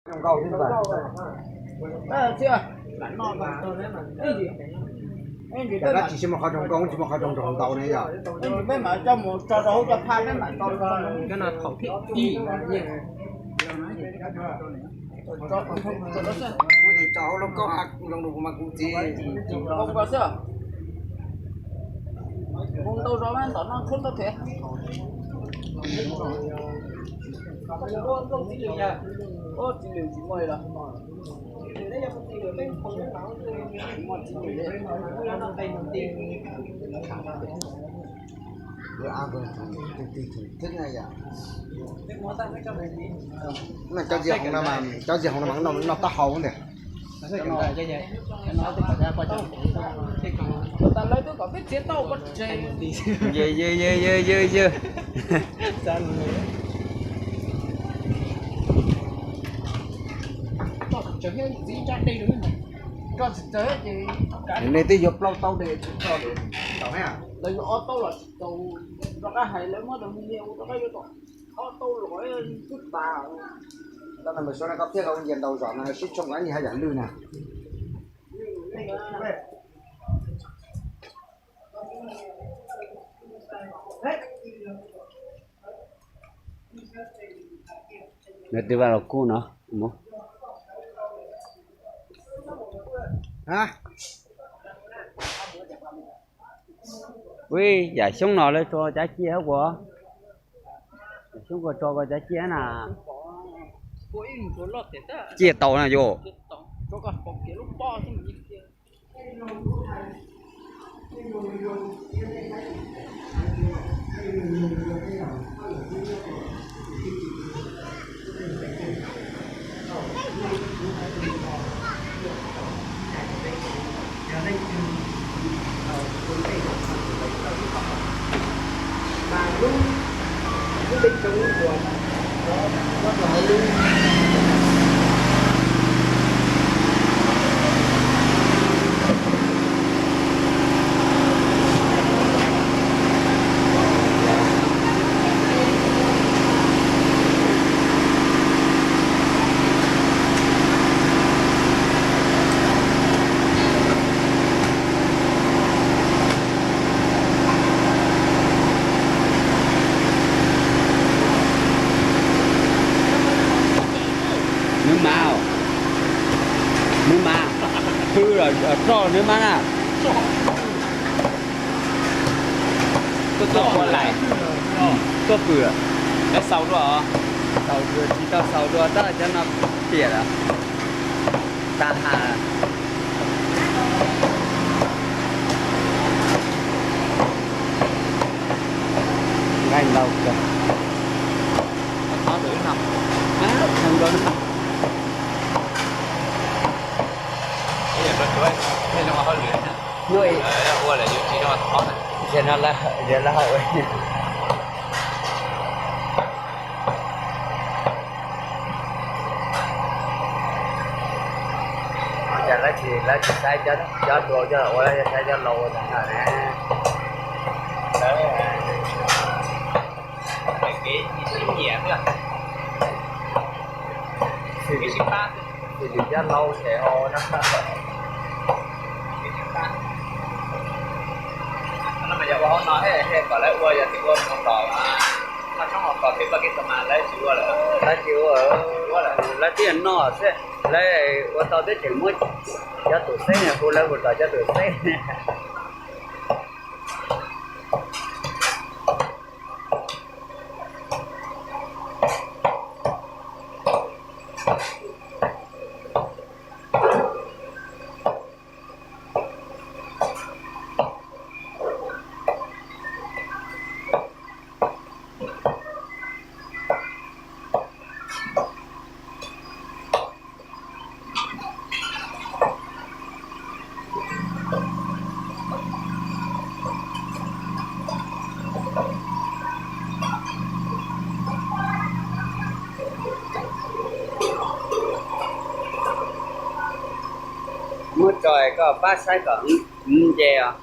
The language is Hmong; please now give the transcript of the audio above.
Tsis muaj qhov zoo nkauj, tsis muaj qhov zoo nraug ne yog. Peb mam coj mus tso rau hauv cov phaj, peb mam tso rau hauv thiab. Kuv tso hauv lauj kaub ha, zoo rau kuv mas kuv txiv. Mus ntau zos mas ntom no tshuab tau phem. Tsis lwm tsis muaj li los. Cov zis hoov no mas, cov zis hoov no mas noj taub hau ntag. Yws, yws, yws, yws, yws. Nej twb yuav plaub tauj dej tsis tso lawm, lawv yuav ob tauj los tsis tau, rov qab hais lawv muab rau me niam ua rov qab yuav tau ob tauj los twb tas. Tau no mas suav no koj thiaj los nyias ntaus zos no sib tshooj koj ib haj yam lwj na. Nws twb vaj los kuj no. Ui, yam xyoob no lawv tso cav ciaj hab kuas, yam xyoob kuas tso kuas cav ciaj na. Ciaj tau na yom. Nws mas, nws mas, pw los roj nws mas na. Tuaj, tuaj pw, tuaj pw. Xaus dua, xaus dua, tsis tau xaus dua tab cov no tiam lawm. Tag ham. Nqaij ntau kawg. Hnub ib, no lawv, lawv hau. Cas lawv tsis, lawv tsis saib cov hluas coj los ua, lawv saib cov laus ua ntawd na. Xws li cov laus ces ho no. No mas yog ua hauv no thiab kom lawv ua, yog tias ua mus tom no tshoob hauv kom peb pab kev tau mas lawv tsis ua lawm. Lawv tsis ua, lawv tib yam no xwb, lawv ua tau twb tseem muab cov tus xeeb hu lawv mus tom cov tus xeeb. Muab tso koj pab saib kom nce os.